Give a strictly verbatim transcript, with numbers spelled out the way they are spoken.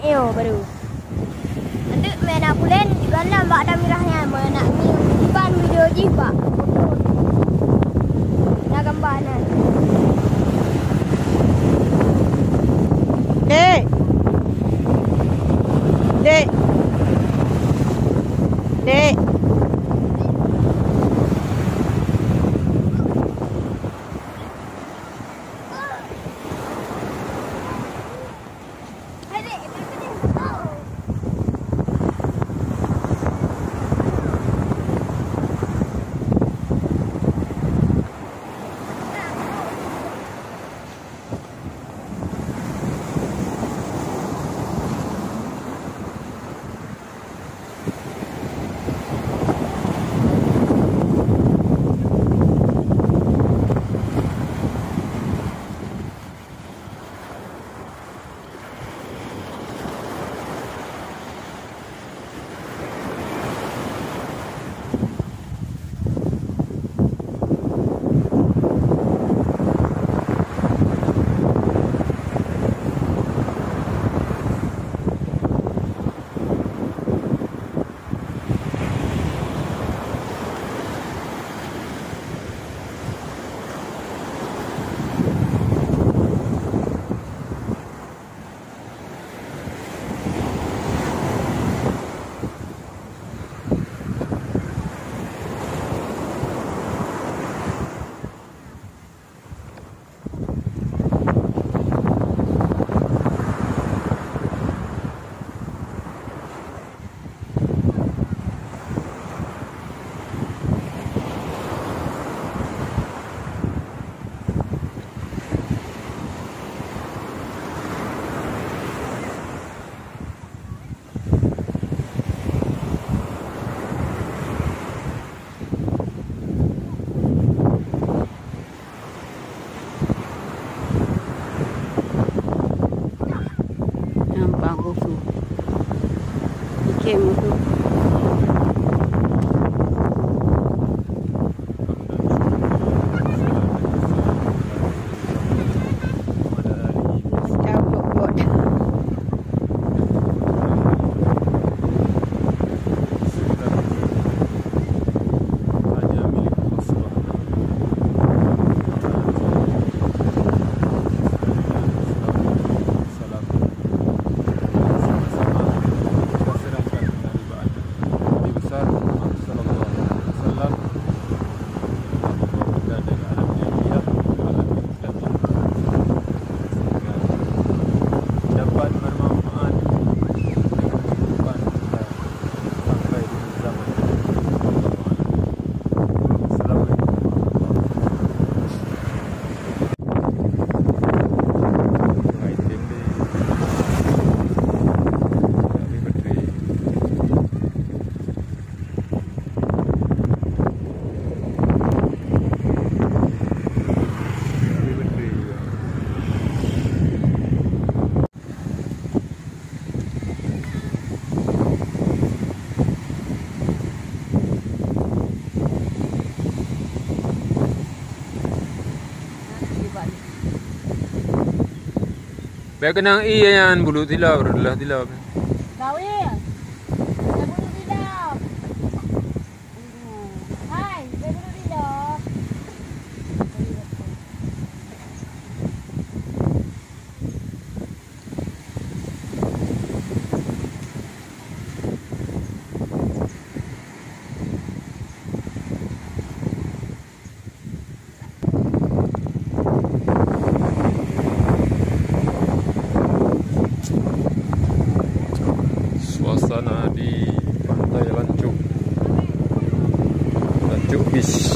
Ayo baru. Nanti main nak pulen juga nak bak tamirah nyan, main nak ni iban video jih bak. Na gambar nyan. Dek. Dek. Dek. Nampak gosu. Ikem tu. Macam robot. Hanya milik Allah Subhanahu wa Taala. Sekali lagi, selamat salam. Sama-sama kita serahkan kepada Nabi besar Muhammad sallallahu alaihi wasallam. Kita dari alam jahiliyah ke alam Islam. Sehingga dapat bermanfaat dengan kehidupan kita sampai dengan zaman akhir. Wallahu a'lam. Assalamualaikum warahmatullahi wabarakatuh. Bèk keunong ié nyan, bulut silop, reulah silop. Gawe. Bulut silop. Hai, bulut silop. Suasana di Pantai Lancok. Lancok Beach.